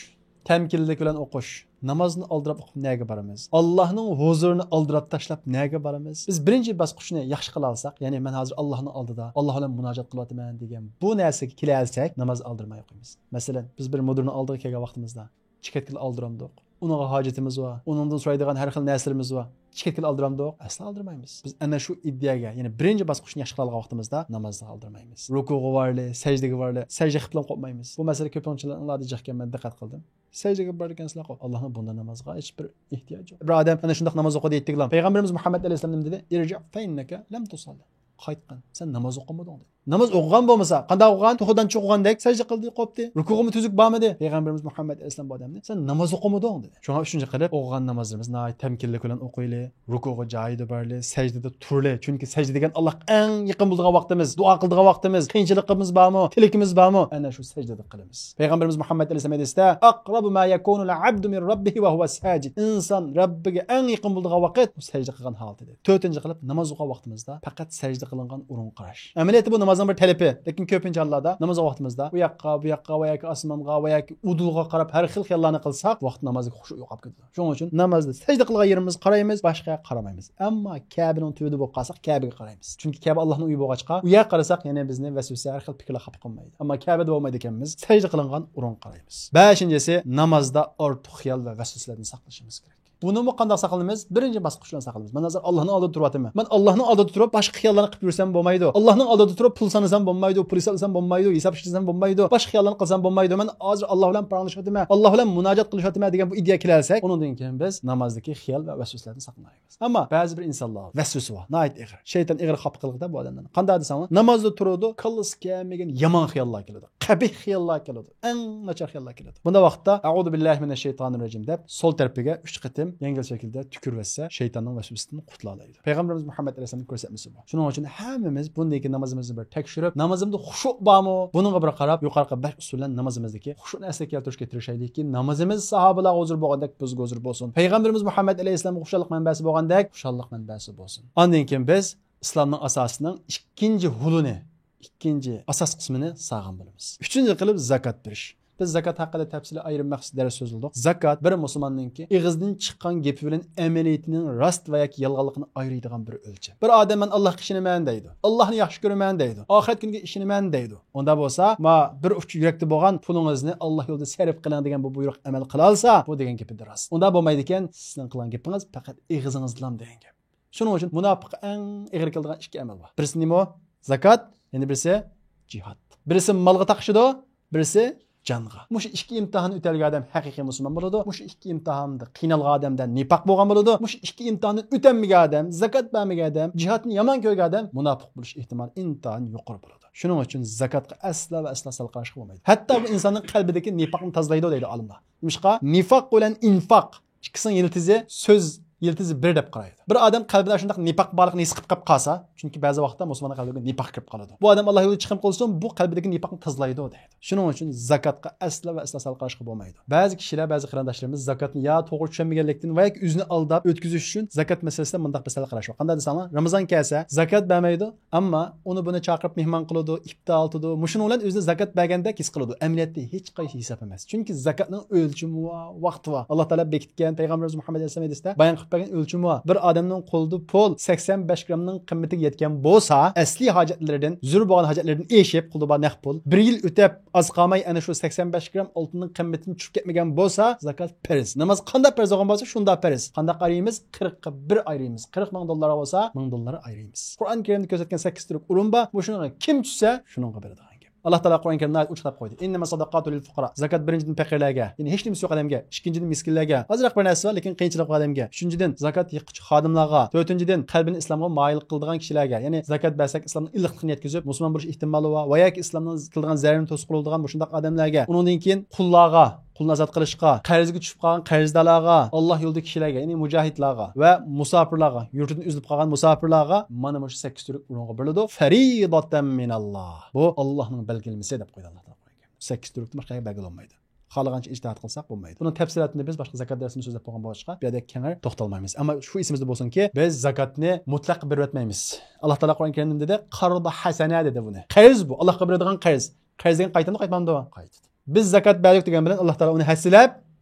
تەمكىنلىك بىلەن ئوقۇش. نامازنى ئالدىراپ ئوقۇپ نەگە بارىمىز؟ ئاللانىڭ ھۇزۇرىنى ئالدىراپ تاشلاپ نەگە بارىمىز؟ بىز بىرىنچى باسقۇچنى ياخشى قىلالىساق، يەنى مەن ھازىر ئاللانىڭ ئالدىدا، ئاللا بىلەن مۇناجات قىلىۋاتىمەن دېگەن بۇ نەرسىگە كېلەلىسەك، ناماز ئالدىرماي ئوقۇيمىز. مەسىلەن، بىز بىر مۇدىرنىڭ ئالدىغا كەلگەن ۋاقتىمىزدا، چېكەتكىلا ئالدىرامدۇق. ئۇنىڭغا ھاجىتىمىز بار. ئۇنىڭدىن سورايدىغان ھەر خىل نەرسىلىرىمىز بار. چېكەتكىلا ئالدىرامدۇق؟ ئەسلا ئالدىرمايمىز. بىز ئەنە شۇ ئىدىيەگە، يەنى بىرىنچى باسقۇچنى ياخشى قىلالىغان ۋاقتىمىزدا نامازنى ئالدىرمايمىز. رۇكۇغا بارلى، سەجدىگە بارلى، سەجدە قىلىپلا قوپمايمىز. بۇ مەسىلە كۆپىنچىلەرنىڭ ئىلادى جىقكەن، مەن دىققەت قىلدىم. سەجدىگە بارىدىكەنسىلەر، ئاللانىڭ بۇنداق نامازغا ھېچ بىر ئېھتىياجى يوق. بىر ئادەم ئەنە شۇنداق ناماز ئوقۇدى ئېيتتىكلا، پەيغەمبىرىمىز مۇھەممەد ئەلەيھىسسالام نېمە دېدى؟ ئىرجىئ فەئىننەكە لەم تۇسەللى. قايتقىن، سەن ناماز ئوقۇمىدىڭ دېدى. ناماز ئوقۇغان بولمىسا، قانداق ئوقۇغان؟ توخۇدانچە ئوقۇغاندەك سەجدە قىلدى، قوپتى. رۇكۇغىمۇ تۈزۈك بارمىدى؟ پەيغەمبىرىمىز مۇھەممەد ئەلەيھىسسالام بۇ ئادەمنى، سەن ناماز ئوقۇمىدىڭ دېدى. شۇڭا ئۈچىنچى قىلىپ، ئوقۇغان نامازلىرىمىزنى ناھايىتى تەمكىنلىك بىلەن ئوقۇيلى، رۇكۇغا جايىدا بارلى، سەجدىدە تۇرلى. چۈنكى سەجدە دېگەن ئاللاغا ئەڭ يېقىن بولىدىغان ۋاقتىمىز، دۇئا قىلىدىغان ۋاقتىمىز، قىيىنچىلىقىمىز بارمۇ، تىلىكىمىز بارمۇ، ئەنە شۇ سەجدىدە قىلىمىز. پەيغەمبىرىمىز مۇھەممەد ئەلەيھىسسالام ھەدىستە، «ئەقرەبۇ ما يەكۇنۇل ئەبدۇ مىن رەببىھى ۋە ھۇۋە ساجىد.» ئىنسان رەببىگە ئەڭ يېقىن بولىدىغان ۋاقىت بۇ سەجدە قىلغان ھالىتىدە. تۆتىنچى قىلىپ، ناماز ئوقۇغان ۋاقتىمىزدا پەقەت سەجدە قىلىنغان ئورۇنغا قاراش. ئەمەلىيەتتە بۇ نامازنىڭ بىر تەلىپى. لېكىن كۆپىنچە ھاللاردا ناماز ئوقۇغان ۋاقتىمىزدا ئۇ ياققا، بۇ ياققا ۋە ياكى ئاسمانغا ۋە ياكى ئۇدۇلغا قاراپ ھەر خىل خىياللارنى قىلساق، ۋاقىت نامازدىكى خۇشۇ يوقاپ كېتىدۇ. شۇنىڭ ئۈچۈن نامازدا سەجدە قىلغان يېرىمىزگە قارايمىز، باشقا يەرگە قارىمايمىز. ئەمما كەبىنىڭ تۈۋىدە بولۇپ قالساق، كەبىگە قارايمىز. چۈنكى كەبە ئاللانىڭ ئۆيى بولغاچقا، ئۇ يەرگە قارىساق، يەنە بىزنى ۋەسۋەسە، ھەر خىل پىكىرلەر خاپا قىلمايدۇ. ئەمما كەبىدە بولمايدىكەنمىز، سەجدە قىلىنغان ئورۇنغا قارايمىز. بەشىنچىسى، نامازدا ئارتۇق خىيال ۋە ۋەسۋەسىلەردىن ساقلىشىمىز كېرەك. بۇنىمۇ قانداق ساقلىنىمىز؟ بىرىنچى باسقۇچ بىلەن ساقلىنىمىز. مەن ھازىر ئاللانىڭ ئالدىدا تۇرۇۋاتىمەن. مەن ئاللانىڭ ئالدىدا تۇرۇپ، باشقا خىياللارنى قىلىپ يۈرسەم بولمايدۇ. ئاللانىڭ ئالدىدا تۇرۇپ، پۇل سانىسام بولمايدۇ، پۇل ھېسابلىسام بولمايدۇ، ھېساب ئىشلىسەم بولمايدۇ، باشقا خىياللارنى قىلسام بولمايدۇ. مەن ھازىر ئاللا بىلەن پاراڭلىشىۋاتىمەن، ئاللا بىلەن مۇناجات قىلىشىۋاتىمەن دېگەن بۇ ئىدىيەگە كېلەلىسەك، ئۇنىڭدىن كېيىن بىز نامازدىكى خىيال ۋە ۋەسۋەسىلەردىن ساقلىنالايمىز. ئەمما بەزى بىر ئىنسانلار ۋەسۋەسە بار، ناھايىتى ئېغىر. شەيتان ئېغىر خاپا قىلغۇدە بۇ ئادەملەرنى. قانداق دېسەڭلار، نامازدا تۇرىدۇ، كاللىسى كەلمىگەن يامان خىياللار كېلىدۇ، قەبىھ خىياللار كېلىدۇ، ئەڭ ناچار خىياللار كېلىدۇ. بۇنداق ۋاقىتتا «ئەئۇزۇ بىللاھى مىنەششەيتانىر راجىم» دەپ، سول تەرىپىگە ئۈچ قېتىم يەڭگىل شەكىلدە تۈكۈرۈۋەتسە، شەيتاننىڭ ۋەسۋەسىسىدىن قۇتۇلالايدۇ. پەيغەمبىرىمىز مۇھەممەد ئەلەيھىسسالامنىڭ كۆرسەتمىسى بۇ. شۇنىڭ ئۈچۈن ھەممىمىز بۇندىن كېيىن نامىزىمىزنى بىر تەكشۈرۈپ، نامىزىمدا خۇشۇ بارمۇ؟ بۇنىڭغا بىر قاراپ، يۇقىرىقى بەش ئۇسۇل بىلەن نامىزىمىزدىكى خۇشۇنى ئەسلىگە كەلتۈرۈشكە تىرىشايلىكى، نامىزىمىز ساھابىلارغا ھۇزۇر بولغاندەك بىزگە ھۇزۇر بولسۇن. پەيغەمبىرىمىز مۇھەممەد ئەلەيھىسسالامغا خۇشاللىق مەنبەسى بولغاندەك خۇشاللىق مەنبەسى بولسۇن. ئاندىن كېيىن بىز ئىسلامنىڭ ئاساسىنىڭ ئىككىنچى ھۇلىنى، ئىككىنچى ئاساس قىسمىنى سالغان بولىمىز. ئۈچىنچى قىلىپ زاكات بېرىش. بىز زاكات ھەققىدە تەپسىلىي ئايرىم مەخسۇس دەرس سۆزلىدۇق. زاكات بىر مۇسۇلماننىڭكى ئېغىزدىن چىققان گېپى بىلەن ئەمەلىيىتىنىڭ راست ۋە ياكى يالغانلىقىنى ئايرىيدىغان بىر ئۆلچەم. بىر ئادەم «مەن ئاللاھقا ئىشىنىمەن» دەيدۇ، «ئاللاھنى ياخشى كۆرىمەن» دەيدۇ، «ئاخىرەت كۈنىگە ئىشىنىمەن» دەيدۇ. ئۇندا بولسا، ما بىر ئۇچ يۈرەكتە بولغان «پۇلىڭىزنى ئاللاھ يولىدا سەرپ قىلىڭ» دېگەن بۇ بۇيرۇق ئەمەل قىلالسا، بۇ دېگەن گېپىدە راست. ئۇندا بولمايدىكەن، سىزنىڭ قىلغان گېپىڭىز پەقەت ئېغىزىڭىزدىلا دېگەن گەپ. شۇنىڭ ئۈچۈن مۇناپىققا ئەڭ ئېغىر كېلىدىغان ئىككى ئەمەل بار. بىرسى نېمە؟ زاكات، يەنە بىرسى جىھاد. بىرسى مالغا تاقىشىدۇ، بىرسى جانغا. مۇشۇ ئىككى ئىمتىھاننى ئۆتەلىگەن ئادەم ھەقىقىي مۇسۇلمان بولىدۇ. مۇشۇ ئىككى ئىمتىھاندا قىينالغان ئادەمدە نىپاق بولغان بولىدۇ. مۇشۇ ئىككى ئىمتىھاننى ئۆتەلمىگەن ئادەم، زاكات بەرمىگەن ئادەم، جىھادنى يامان كۆرگەن ئادەم مۇناپىق بولۇش ئېھتىمالى ئىنتايىن يۇقىرى بولىدۇ. شۇنىڭ ئۈچۈن زاكاتقا ئەسلا ۋە ئەسلا سەل قاراشقا بولمايدۇ. ھەتتا بۇ ئىنساننىڭ قەلبىدىكى نىپاقنى تازىلايدۇ دەيدۇ ئالىملار. نېمىشقا؟ نىفاق بىلەن ئىنفاق ئىككىسىنىڭ يىلتىزى سۆز يىلتىزى بىر دەپ قارايدۇ. بىر ئادەم قەلبىدە شۇنداق نىپاق بارلىقىنى ھېس قىلىپ قېلىپ قالسا، چۈنكى بەزى ۋاقىتتا مۇسۇلماننىڭ قەلبىگە نىپاق كىرىپ قالىدۇ. بۇ ئادەم ئاللا يولىدا چىقىم قىلسۇن، بۇ قەلبىدىكى نىپاقنى تازىلايدۇ دەيدۇ. شۇنىڭ ئۈچۈن زاكاتقا ئەسلا ۋە ئەسلا سەل قاراشقا بولمايدۇ. بەزى كىشىلەر، بەزى قېرىنداشلىرىمىز زاكاتنى يا توغرا چۈشەنمىگەنلىكتىن ۋە ياكى ئۆزىنى ئالداپ ئۆتكۈزۈش ئۈچۈن زاكات مەسىلىسىدە مۇنداق بىر سەل قاراش بار. قانداق دېسەڭلار، رامىزان كەلسە زاكات بەرمەيدۇ، ئەمما ئۇنى بۇنى چاقىرىپ مېھمان قىلىدۇ، ئىپتار ئاتىدۇ. مۇشۇنىڭ بىلەن ئۆزىنى زاكات بەرگەندەك ھېس قىلىدۇ. ئەمەلىيەتتە ھېچقايسى ھېساب ئەمەس. چۈنكى زاكاتنىڭ ئۆلچىمى بار، ۋاقتى بار. ئاللا تائالا بېكىتكەن، پەيغەمبىرىمىز مۇھەممەد ئەلەيھىسسالام ھەدىستە بايان قىلىپ بەرگەن ئۆلچىمى بار. بىر ئادەمنىڭ قولىدا پۇل سەكسەن بەش گرامنىڭ قىممىتىگە يەتكەن بولسا، ئەسلىي ھاجەتلىرىدىن، زۆرۈر بولغان ھاجەتلىرىدىن ئېشىپ، قولىدا بار نەق پۇل، بىر يىل ئۆتەپ، ئاز قالماي ئەنە شۇ سەكسەن بەش گرام ئالتۇننىڭ قىممىتىدىن چۈشۈپ كەتمىگەن بولسا، زاكات پەرز. ناماز قانداق پەرز بولغان بولسا، شۇنداق پەرز. قانداق ئايرىيمىز؟ قىرىققا بىر ئايرىيمىز. قىرىق مىڭ دوللار بولسا، مىڭ دوللار ئايرىيمىز. قۇرئان كەرىمدە كۆرسەتكەن سەككىز تۈرلۈك ئورۇن بار. مۇشۇنىڭغا كىم چۈشسە، شۇنىڭغا بېرىدىغان گەپ. ئاللا تائالا قۇرئان كەرىمدە ئايەت ئوچۇقلاپ قويدى. «ئىننەمەس ساداقاتۇ لىل فۇقارا.» زاكات بىرىنچىدىن پەقىرلەرگە، يەنى ھېچ نېمىسى يوق ئادەمگە، ئىككىنچىدىن مىسكىنلەرگە، ئازراق بىر نەرسىسى بار، لېكىن قىيىنچىلىقى بار ئادەمگە، ئۈچىنچىدىن زاكات يىغقۇچى خادىملارغا، تۆتىنچىدىن قەلبىنى ئىسلامغا مايىل قىلىدىغان كىشىلەرگە، يەنى زاكات بەرسەك ئىسلامنىڭ ئىللىقلىقىنى يەتكۈزۈپ مۇسۇلمان بولۇش ئېھتىمالى بار ۋە ياكى ئىسلامنىڭ قىلىدىغان زەرىرىنى توسقىلى بولىدىغان مۇشۇنداق ئادەملەرگە، ئۇنىڭدىن كېيىن قۇللارغا، قۇلنى ئازاد قىلىشقا، قەرزگە چۈشۈپ قالغان قەرزدارلارغا، ئاللا يولىدىكى كىشىلەرگە، يەنى مۇجاھىدلارغا ۋە مۇساپىرلارغا، يۇرتىدىن ئۈزۈلۈپ قالغان مۇساپىرلارغا مانا مۇشۇ سەككىز تۈرلۈك ئورۇنغا بېرىلىدۇ. فەرىداتەن مىنەللا. بۇ ئاللانىڭ بەلگىلىمىسى دەپ قويدى ئاللا تائالا قۇرئان كەرىمدە. سەككىز تۈرلۈكتىن باشقا يەرگە بەلگىلەنمەيدۇ. خالىغانچە ئىجتىھات قىلساق بولمايدۇ. بۇنىڭ تەپسىلاتىنى بىز باشقا زاكات دەرسىمىزدە سۆزلەپ بولغان بولغاچقا، بۇ يەردە كەڭرى توختالمايمىز. ئەمما شۇ ئېسىمىزدە بولسۇنكى، بىز زاكاتنى مۇتلەق بېرىۋەتمەيمىز. ئاللا تائالا قۇرئان كەرىمدە نېمە دېدى؟ قەرزى ھەسەنە دېدى بۇنى. قەرز بۇ، ئاللاغا بېرىدىغان قەرز. قەرز دېگەن قايتامدۇ، قايتمامدۇ؟ قايتىدۇ. بىز زاكات بەردۇق دېگەن بىلەن ئاللا تائالا ئۇنى ھەسسىلەپ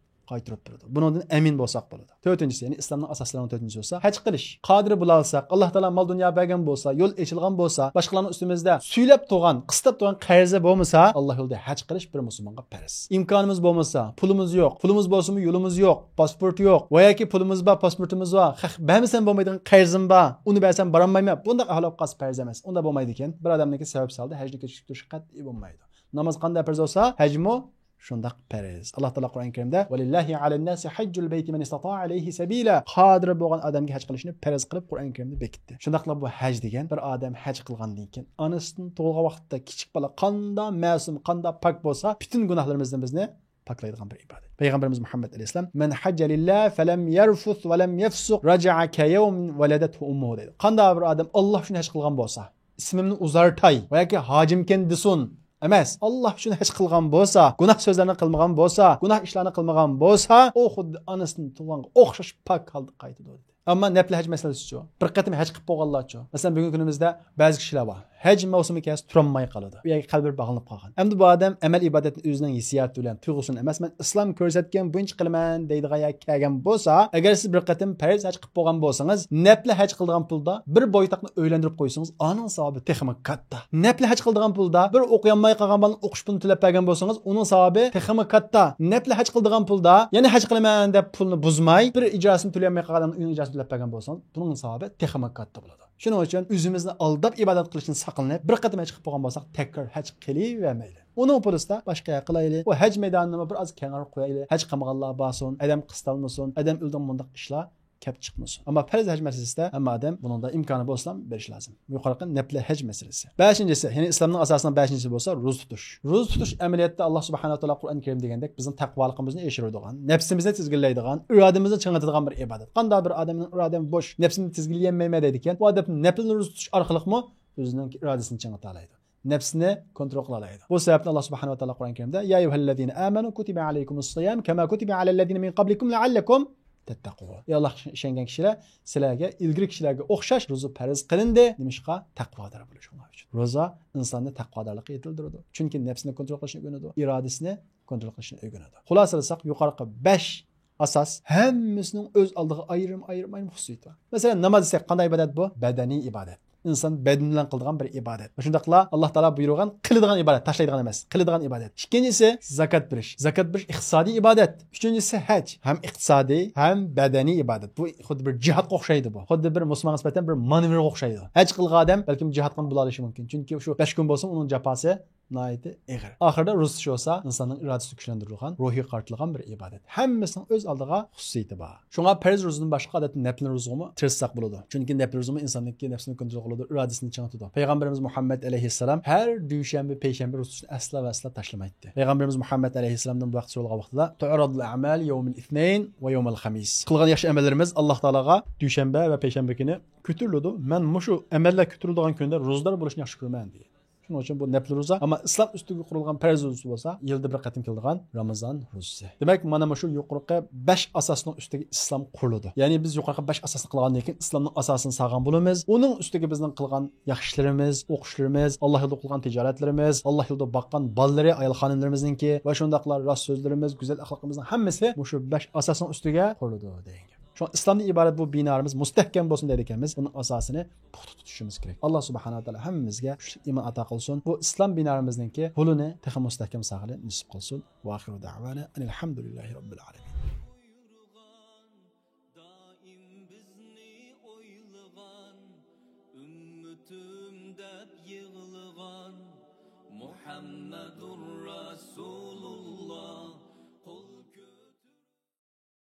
قايتۇرۇپ بېرىدۇ. بۇنىڭدىن ئەمىن بولساق بولىدۇ. تۆتىنچىسى، يەنى ئىسلامنىڭ ئاساسلىرىنىڭ تۆتىنچىسى بولسا، ھەج قىلىش. قادىر بولالىساق، ئاللا تائالا مال دۇنيا بەرگەن بولسا، يول ئېچىلغان بولسا، باشقىلارنىڭ ئۈستىمىزدە سۈيلەپ تۇرغان، قىستاپ تۇرغان قەرزى بولمىسا، ئاللا يولىدا ھەج قىلىش بىر مۇسۇلمانغا پەرز. ئىمكانىمىز بولمىسا، پۇلىمىز يوق، پۇلىمىز بولسىمۇ يولىمىز يوق، پاسپورت يوق، ۋە ياكى پۇلىمىز بار، پاسپورتىمىز بار، خەق بەرمىسەم بولمايدىغان قەرزىم بار، ئۇنى بەرسەم بارالمايمەن، بۇنداق ئەھۋال بولۇپ قالسا پەرز ئەمەس. ئۇنداق بولمايدىكەن، بىر ئادەمنىڭكى سەۋەبسىز ھالدا ھەجنى كېچىكتۈرۈش قەتئىي بولمايدۇ. ناماز قانداق پەرز بولسا، ھەجمۇ شۇنداق پەرز. ئاللا تائالا قۇرئان كەرىمدە، «ۋەلىللاھى ئەلەنناسى ھەججۇل بەيتى مەن ئىستەتائە ئىلەيھى سەبىلا.» قادىرى بولغان ئادەمگە ھەج قىلىشنى پەرز قىلىپ قۇرئان كەرىمدە بېكىتتى. شۇنداقلا بۇ ھەج دېگەن بىر ئادەم ھەج قىلغاندىن كېيىن ئانىسىدىن تۇغۇلغان ۋاقىتتا كىچىك بالا قانداق مەسۇم، قانداق پاك بولسا، پۈتۈن گۇناھلىرىمىزدىن بىزنى پاكلايدىغان بىر ئىبادەت. پەيغەمبىرىمىز مۇھەممەد ئەلەيھىسسالام، «مەن ھەججە لىللا فەلەم يەرفۇس ۋەلەم يەفسۇق رەجەئە كەيەۋمىن ۋەلەدەتھۇ ئۇممۇھۇ» دەيدۇ. قانداق بىر ئادەم ئاللا ئۈچۈن ھەج قىلغان بولسا، ئىسمىمنى ئۇزارتاي ۋە ياكى ھاجىمكەن دېسۇن ئەمەس، ئاللا ئۈچۈن ھەج قىلغان بولسا، گۇناھ سۆزلەرنى قىلمىغان بولسا، گۇناھ ئىشلارنى قىلمىغان بولسا، ئۇ خۇددى ئانىسىدىن تۇغقانغا ئوخشاش پاك ھالدا قايتىدۇ دېدى. ئەمما نەپلى ھەج مەسىلىسىچۇ؟ بىر قېتىم ھەج قىلىپ بولغانلارچۇ؟ مەسىلەن، بۈگۈنكى كۈنىمىزدە بەزى كىشىلەر بار، ھەج مەۋسۇمى كەلسە تۇرالماي قالىدۇ. ياكى قەلبى باغلىنىپ قالغان. ئەمدى بۇ ئادەم ئەمەل ئىبادەتنى ئۆزىنىڭ ھېسسىياتى بىلەن، تۇيغۇسى بىلەن ئەمەس، «مەن ئىسلام كۆرسەتكەن بويىچە قىلىمەن» دەيدىغان يەرگە كەلگەن بولسا، ئەگەر سىز بىر قېتىم پەرز ھەج قىلىپ بولغان بولسىڭىز، نەپلى ھەج قىلىدىغان پۇلدا بىر بويتاقنى ئۆيلەندۈرۈپ قويسىڭىز، ئانىڭ ساۋابى تېخىمۇ كاتتا. نەپلى ھەج قىلىدىغان پۇلدا بىر ئوقۇيالماي قالغان بالىنىڭ ئوقۇش پۇلىنى تۆلەپ بەرگەن بولسىڭىز، ئۇنىڭ ساۋابى تېخىمۇ كاتتا. نەپلى ھەج قىلىدىغان پۇلدا يەنە ھەج قىلىمەن دەپ پۇلنى بۇزماي، بىر ئىجراسىنى تۆلىيەلمەي قالغان ئادەمنىڭ ئۆيىنىڭ ئىجراسىنى تۆلەپ بەرگەن بولسىڭىز، بۇنىڭ ساۋابى تېخىمۇ كاتتا بولىدۇ. شۇنىڭ ئۈچۈن ئۆزىمىزنى ئالداپ ئىبادەت قىلىشتىن ساقلىنىپ، بىر قېتىم ھەج قىلىپ بولغان بولساق، تەكرار ھەج قىلىۋەرمەيلى. ئۇنىڭ پۇلىسىدا باشقا يەر قىلايلى. ئۇ ھەج مەيدانىنىمۇ بىر ئاز كەڭرى قويايلى. ھەج قىلمىغانلار بارسۇن، ئادەم قىستالمىسۇن، ئادەم ئۆلىدىغان مۇنداق ئىشلار كەپ چىقمىسۇن. ئەمما پەرز ھەج مەسىلىسىدە ھەممە ئادەم بۇنىڭدا ئىمكانى بولسىلا بېرىش لازىم. يۇقىرىقى نەپلى ھەج مەسىلىسى. بەشىنچىسى، يەنى ئىسلامنىڭ ئاساسىنىڭ بەشىنچىسى بولسا روزا تۇتۇش. روزا تۇتۇش ئەمەلىيەتتە ئاللا سۇبھانەھۇ ۋە تائالا قۇرئان كەرىم دېگەندەك بىزنىڭ تەقۋالىقىمىزنى ئېشۇرىدىغان، نەپسىمىزنى تىزگىنلەيدىغان، ئىرادىمىزنى چىڭىتىدىغان بىر ئىبادەت. قانداق بىر ئادەمنىڭ ئىرادەم بوش، نەپسىمنى تىزگىنلىيەلمەيمەن دەيدىكەن، بۇ ئادەم نەپلىنى روزا تۇتۇش ئارقىلىقمۇ ئۆزىنىڭ ئىرادىسىنى چىڭىتالايدۇ. نەپسىنى كونترول قىلالايدۇ. بۇ سەۋەبتىن ئاللا سۇبھانەھۇ ۋە تائالا قۇرئان كەرىمدە، يا أيها الذين آمنوا كتب عليكم الصيام كما كتب على الذين من قبلكم لعلكم تتقون. ئەي ئاللاغا ئىشەنگەن كىشىلەر، سىلەرگە ئىلگىرى كىشىلەرگە ئوخشاش روزا پەرز قىلىندى. نېمىشقا؟ تەقۋادار بولۇشۇڭلار ئۈچۈن. روزا ئىنساننى تەقۋادارلىققا يېتىلدۈرىدۇ. چۈنكى نەپسىنى كونترول قىلىشنى ئۆگىنىدۇ. ئىرادىسىنى كونترول قىلىشنى ئۆگىنىدۇ. خۇلاسىلىساق، يۇقىرىقى بەش ئاساس ھەممىسىنىڭ ئۆز ئالدىغا ئايرىم، ئايرىم، ئايرىم خۇسۇسىيىتى بار. مەسىلەن، ناماز دېسەك، قانداق ئىبادەت بۇ؟ بەدەنىي ئىبادەت. ئىنسان بەدىنى بىلەن قىلىدىغان بىر ئىبادەت. شۇنداقلا ئاللا تائالا بۇيرۇغان قىلىدىغان ئىبادەت، تاشلايدىغان ئەمەس، قىلىدىغان ئىبادەت. ئىككىنچىسى، زاكات بېرىش. زاكات بېرىش ئىقتىسادىي ئىبادەت. ئۈچىنچىسى، ھەج. ھەم ئىقتىسادىي، ھەم بەدەنىي ئىبادەت. بۇ خۇددى بىر جىھادقا ئوخشايدۇ بۇ. خۇددى بىر مۇسۇلمانغا نىسبەتەن بىر مانېۋرغا ئوخشايدۇ. ھەج قىلغان ئادەم بەلكىم جىھادقىمۇ بولالىشى مۇمكىن. چۈنكى شۇ بەش كۈن بولسىمۇ ئۇنىڭ جاپاسى ناھايىتى ئېغىر. ئاخىرىدا روزا تۇتۇش بولسا، ئىنساننىڭ ئىرادىسى كۈچلەندۈرۈلگەن، روھىي قارىتىلغان بىر ئىبادەت. ھەممىسىنىڭ ئۆز ئالدىغا خۇسۇسىيىتى بار. شۇڭا پەرز روزىدىن باشقا ئادەتتە نەپلى روزىغىمۇ تىرىشساق بولىدۇ. چۈنكى نەپلى روزىمۇ ئىنساننىڭكى نەپسىنى كونترول قىلىدۇ، ئىرادىسىنى چىڭىتىدۇ. پەيغەمبىرىمىز مۇھەممەد ئەلەيھىسسالام ھەر دۈشەنبە، پەيشەنبە روزا تۇتۇشنى ئەسلا ۋە ئەسلا تاشلىمايتتى. پەيغەمبىرىمىز مۇھەممەد ئەلەيھىسسالامدىن بۇ ھەقتە سورالغان ۋاقتىدا، «تعرض الأعمال يوم الاثنين ويوم الخميس». قىلغان ياخشى ئەمەللىرىمىز ئاللا تائالاغا دۈشەنبە ۋە پەيشەنبە كۈنى كۆتۈرۈلىدۇ. مەن مۇشۇ ئەمەللەر كۆتۈرۈلىدىغان كۈندە روزىدار بولۇشنى ياخشى كۆرىمەن، دېگەن. شۇنىڭ ئۈچۈن بۇ نەپلى روزا، ئەمما ئىسلام ئۈستىگە قۇرۇلغان پەرز روزىسى بولسا، يىلدا بىر قېتىم كېلىدىغان رامىزان روزىسى. دېمەك، مانا مۇشۇ يۇقىرىقى بەش ئاساسنىڭ ئۈستىگە ئىسلام قۇرۇلىدۇ. يەنى بىز يۇقىرىقى بەش ئاساسنى قىلغاندىن كېيىن ئىسلامنىڭ ئاساسىنى سالغان بولىمىز. ئۇنىڭ ئۈستىگە بىزنىڭ قىلغان ياخشى ئىشلىرىمىز، ئوقۇشلىرىمىز، ئاللا يولىدا قىلغان تىجارەتلىرىمىز، ئاللا يولىدا باققان بالىلىرى، ئايال خانىملىرىمىزنىڭكى ۋە شۇنداقلا راست سۆزلىرىمىز، گۈزەل ئەخلاقىمىزنىڭ ھەممىسى مۇشۇ بەش ئاساسنىڭ ئۈستىگە قۇرۇلىدۇ، دېگەن گەپ. شۇڭا ئىسلامدىن ئىبارەت بۇ بىنارىمىز مۇستەھكەم بولسۇن دەيدىكەنمىز، بۇنىڭ ئاساسىنى پۇختا تۇتۇشىمىز كېرەك. ئاللا سۇبھانەھۇ ۋە تائالا ھەممىمىزگە كۈچلۈك ئىمان ئاتا قىلسۇن. بۇ ئىسلام بىنارىمىزنىڭكى پۇلىنى تېخى مۇستەھكەم ساقلىشنى نېسىپ قىلسۇن. ۋاخىرۇ دەۋانا ئەنىل ھەمدۇلىللاھى رەببىل ئالەمىن. بۇيرۇغان، دائىم بىزنى ئويلىغان، ئۈممىتىم دەپ يىغلىغان مۇھەممەدۇر رەسۇلۇللا.